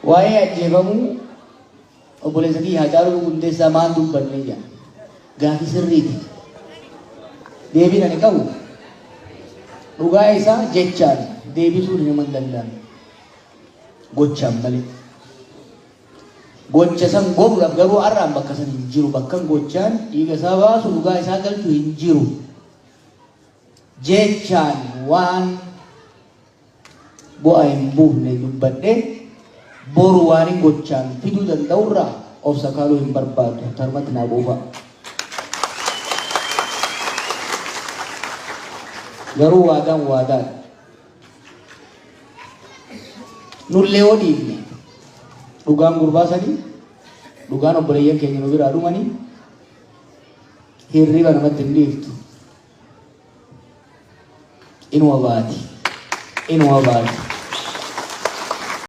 Waa'ee ajjeefamuu obboleessa kiyya Haacaaluu Hundeessaa maal dubbanne jedha. Gaafii sirriiti. Deebiin ani qabu dhugaa isaa jechaan deebisuun nama hin danda'amu. Gochaan malee. Gocha san godhuudhaaf garuu har'aan bakka san hin jiru. Bakkan gochaan dhiiga isaa baasu dhugaa isaa galchu hin jiru. Jechaan waan bu'aa hin buufne dubbadhee boru waanin gochaan fiduu danda'urraa of sakaaluu hin barbaadu. Tarmatti naa quufaa. Garuu waadaan waadaadha. Nullee yoo dhiifne dhugaan gurbaa sanii dhugaan obboleeyyan keenya nu biraa dhumanii hirriba namatti hin dhiiftu. Inuma baati. Inuma baati.